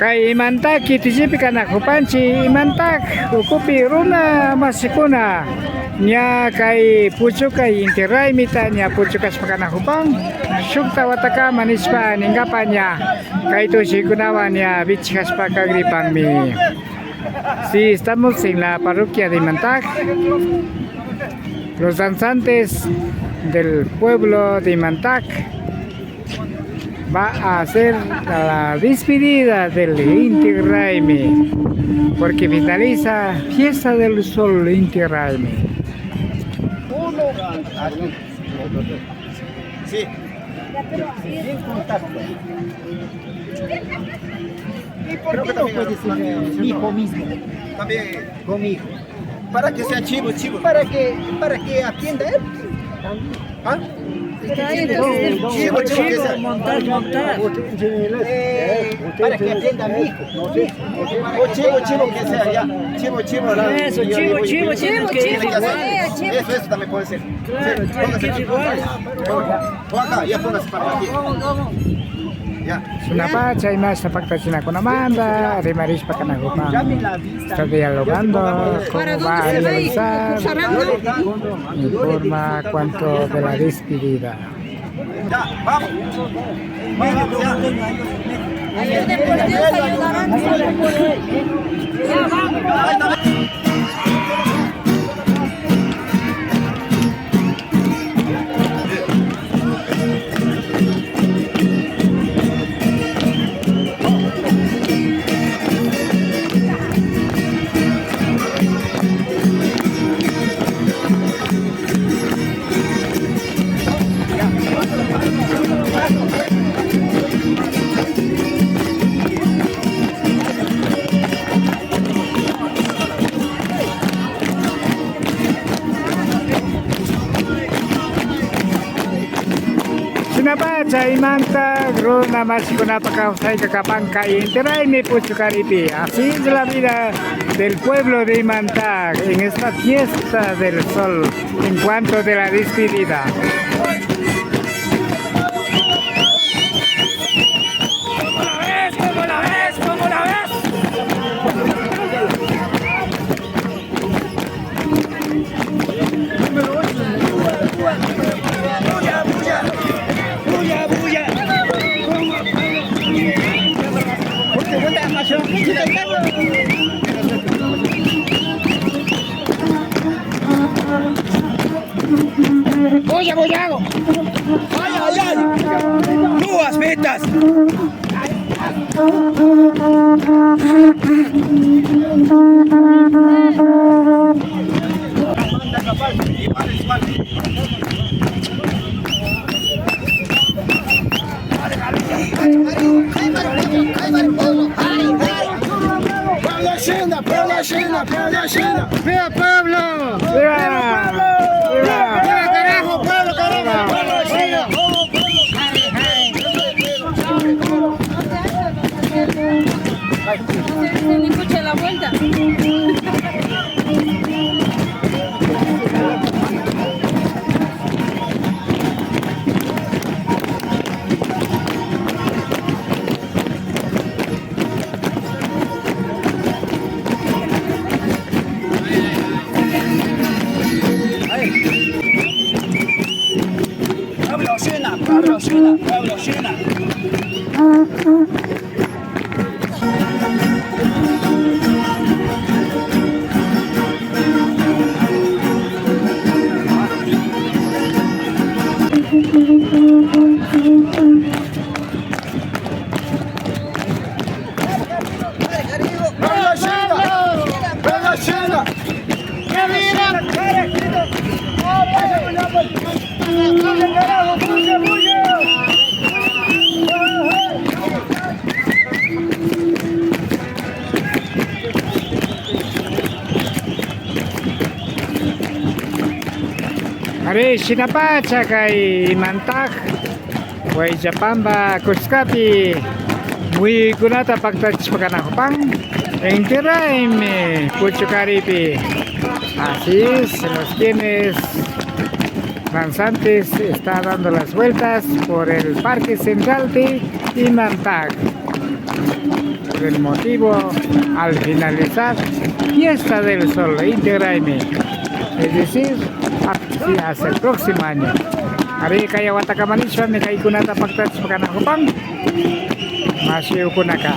Kay Imantag kitichipi kanajupanchik Imantag ukupi runa masikuna ña kay puchukay inti raymita ña puchukashpa kanajupan shukta watakama nishpa ninkapa ña kay tushuykunawan ña vichijashpa kagripanmi. Sí, estamos en la parroquia de Imantag. Los danzantes del pueblo de Imantag va a hacer la despedida del Inti Raymi, porque finaliza Fiesta del Sol Inti Raymi. Sí. Sin contacto. ¿Y por qué no puede ser mi hijo mismo? También. Con mi hijo. Para que sea chivo, chivo. Para que atienda él. ¿Ah? Chivo, chivo, que sea. Montar, montar. Para que atienda a mi hijo. O chivo, chivo, que sea, ya. Chivo, chivo. Eso, chivo, chivo, Chivo, tiene que ir chivo, igual. chivo. Eso, eso también puede ser. Claro, Sí, tiene que ir póngase. igual. Pon acá, ya póngase para aquí. Ya. Sunapacha y más pactachinakunamanta rimarishpa kanajupan. Está dialogando ¿Para cómo va a dónde se va a ir? realizar ¿Cruzarán? informa cuanto de la despedida. Ya, vamos. Vamos, ya. Ayuden por Dios, ayudarán. Ya vamos. Ahí está. Shinapacha Imantag runa mashikunapa kawsayka kapan kay Inti Raymi puchukaripi. Así es la vida del pueblo de Imantag en esta fiesta del sol en cuanto de la despedida. ¿Cómo la ves? ¿Cómo la ves? ¿Cómo la ves? Bulla, bulla. Bulla, bulla. Bulla, bullago. Ay, ay, ay. Duas metas. Pueblo China, pueblo China, pueblo China. ¡Viva pueblo! ¡Viva! ¡Viva! ¡Viva carajo, pueblo carajo, pueblo China! Se me escucha la vuelta. Pueblo China, pueblo China, pueblo China. Pueblo China, pueblo China. Ari Shinapacha kay Imantag Huayllapamba kuskapi muyuykunata pactachishpa kanajupan Inti Raymi puchukaripi. Así es, los quienes danzantes está dando las vueltas por el Parque Central de Imantag. el motivo al finalizar Fiesta del Sol Inti Raymi, es decir, hasta el próximo año. Ari kaya watakamanishpa kaykunata paktachishpa kanakupan mashiukunaka.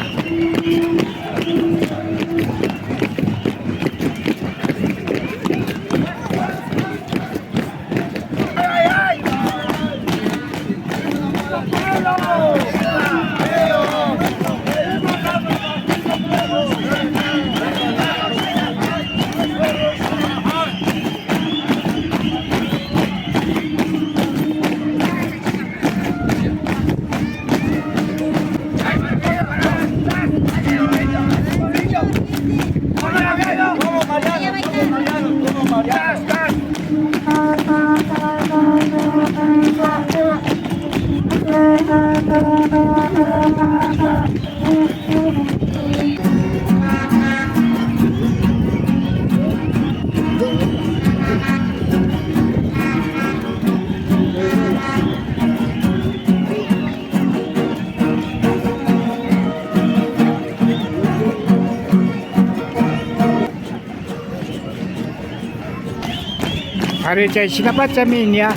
Ari chay shinapachami ña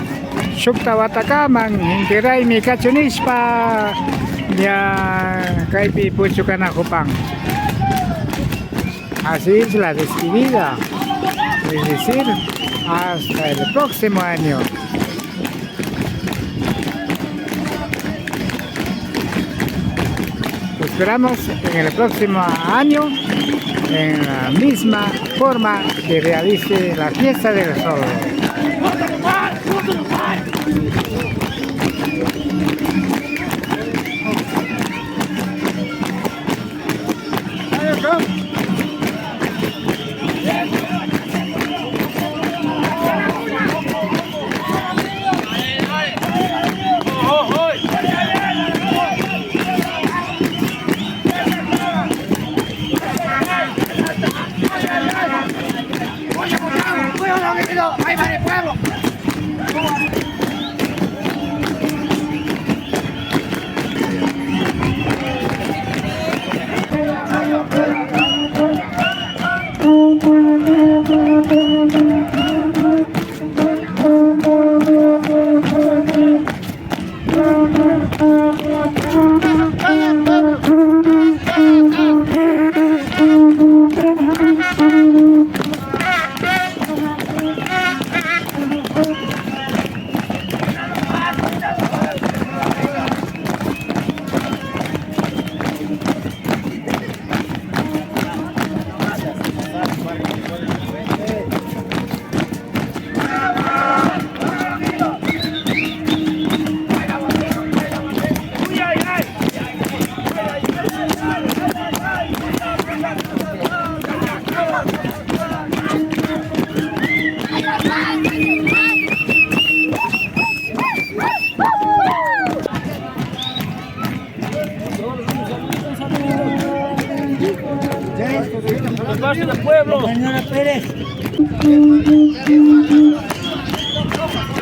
shukta watakaman Inti Raymi kachunishpa ña kaypi puchukanakupan. Así es la despedida, es decir, hasta el próximo año. Te esperamos en el próximo año en la misma forma que realice la Fiesta del Sol.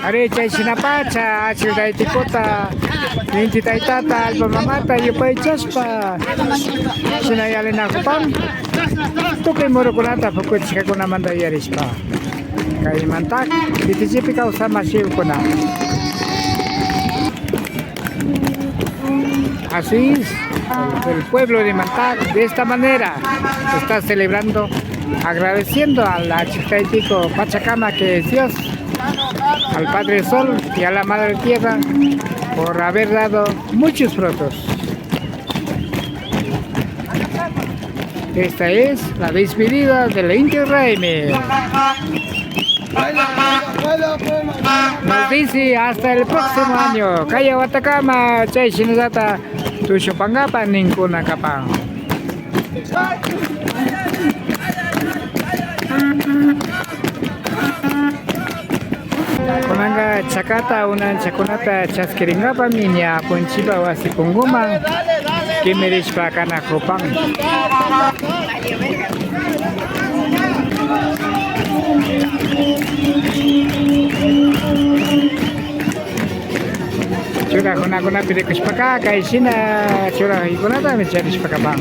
Ari chay shinapacha achiltaytikota inti taytata allpa mamata yupaychashpa shinayalinakupan tukuy murukunata pukuchishkakunamanta yuyarishpa kaymantak Titichipi kawsamashiwkuna. Así es, el pueblo de Imantag de esta manera está celebrando, agradeciendo a la Achiltaytico Pachacama, que es Dios, al Padre Sol y a la Madre Tierra por haber dado muchos frutos. Esta es la despedida del Inti Raymi. Nos dice hasta el próximo año. Kaya watakama chay shinallata tushupangapa ninkuna kapan. Kunanga chakata unanchakunata chaskiringapami ña apunchipa wasi punkuman kimirishpa kanakupan. Churajunakunapi rikushpaka kayshina churajuykunatami charishpakapan.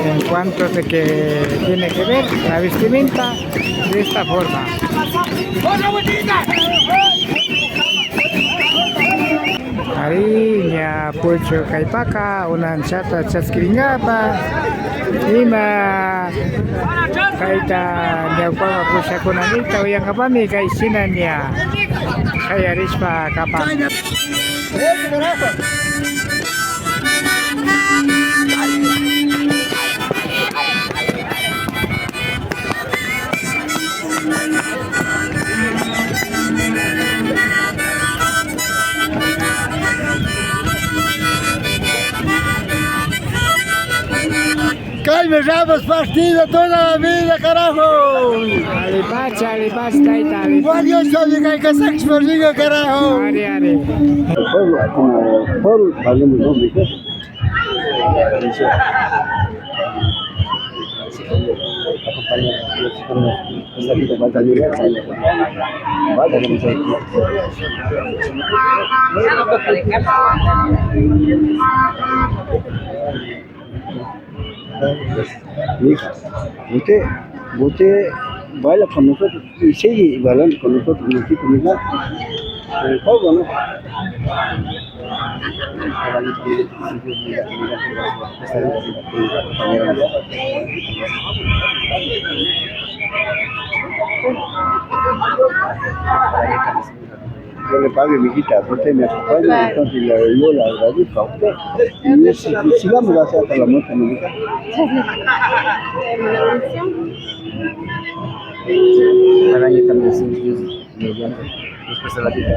En cuanto de que tiene que ver la vestimenta de esta forma. Ari ña puchukaypaka unanchata chaskiringapa ima kayta ñawpama pushakunanita uyankapami kayshina ña shayarishpa kapan. Jaime Ramos partida toda la vida, carajo. Alipacha, alipacha, tayta, alipacha. Adiós, yo carajo. Ari, ari. El pueblo, como pueblo, valemos dos hijos. Hija, usted baila con nosotros y sigue bailando con nosotros, mijito, mija. El pueblo, ¿no? Yo le pago, mijita, usted me acompaña, entonces yo le agradezco a usted. Y sigamos hasta la muerte, mijita. Cada año también después de la vida.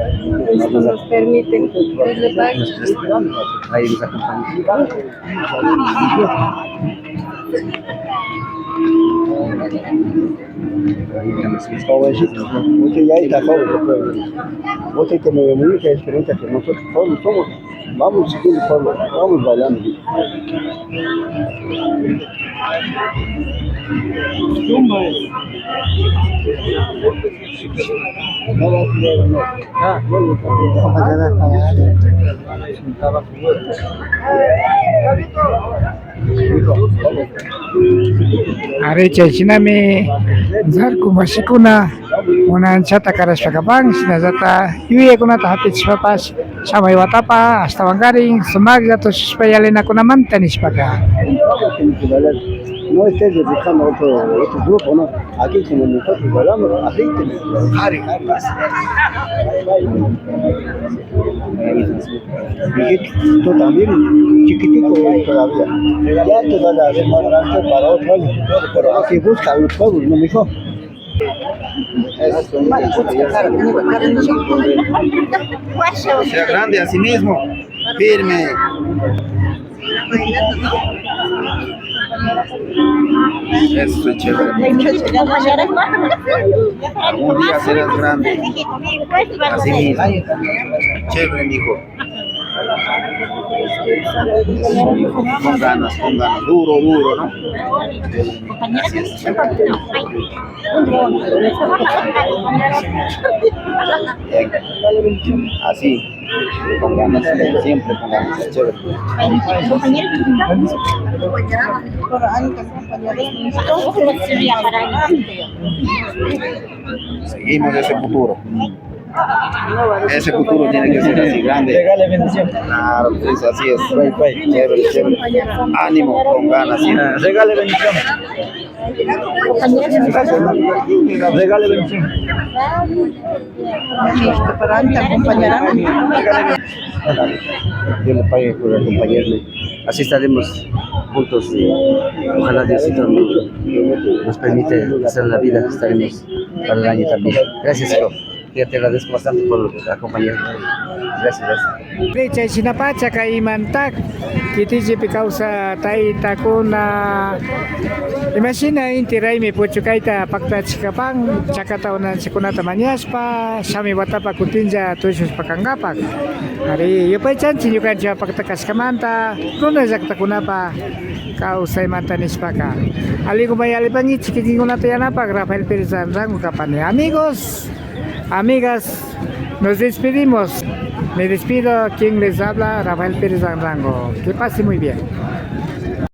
Nos permiten, Dios le pague. Ahí nos acompaña. Jovencito, usted ya está joven. Usted tiene mucha experiencia que nosotros todos somos. Vamos siguiendo el pueblo, vamos bailando. Ari chayshinami zarku masikuna unanchata karashpakapan shinallata yuyaykunata hap'ichishpapash shamay watapa ashtawankarin sumaklla tushushpa yalinakunamanta nishpaka. No estés buscando otro grupo, no. Aquí como nosotros bailamos, así tenemos. Jari, jari. Mijito, tú también, chiquitico todavía. Ya te vas a hacer más grande para otro año. Pero así busca los pueblos, ¿no, mijo? Sea grande a sí mismo, firme. Eso es chévere. Algún día serás grande. Así mismo. Chévere, mijo. Eso, mijo. Con ganas, duro, duro, ¿no? Así es. Bien. Así, con ganas, siempre con ganas, chévere. Seguimos ese futuro. Ese futuro tiene que ser así grande. Regale bendición. Claro, pues así es. Chévere, chévere. Ánimo, con ganas. Regale bendición. Regale bendición. Dios le pague por acompañarme. Así estaremos juntos y ojalá Diosito nos permite hacer la vida. Estaremos para el año también. Gracias, hijo. Ya te agradezco bastante por acompañarme. Gracias, gracias. Chayshinapacha kaymantak kitichipi kawsa taytakuna imashina inti raymi puchukayta paktachikapan chakata unanchikunata mañashpa shami watapa kutinlla tushushpa kankapak ari yupaychanchik ñukanchik pakta kashkamanta runa llaktakunapa kawsaymanta nishpaka allikumay allipankichik kikinkunata yanapak Rafael Pérez Rango kapani. Amigos, amigas, nos despedimos. Me despido, quien les habla, Rafael Pérez Anrango. Que pase muy bien.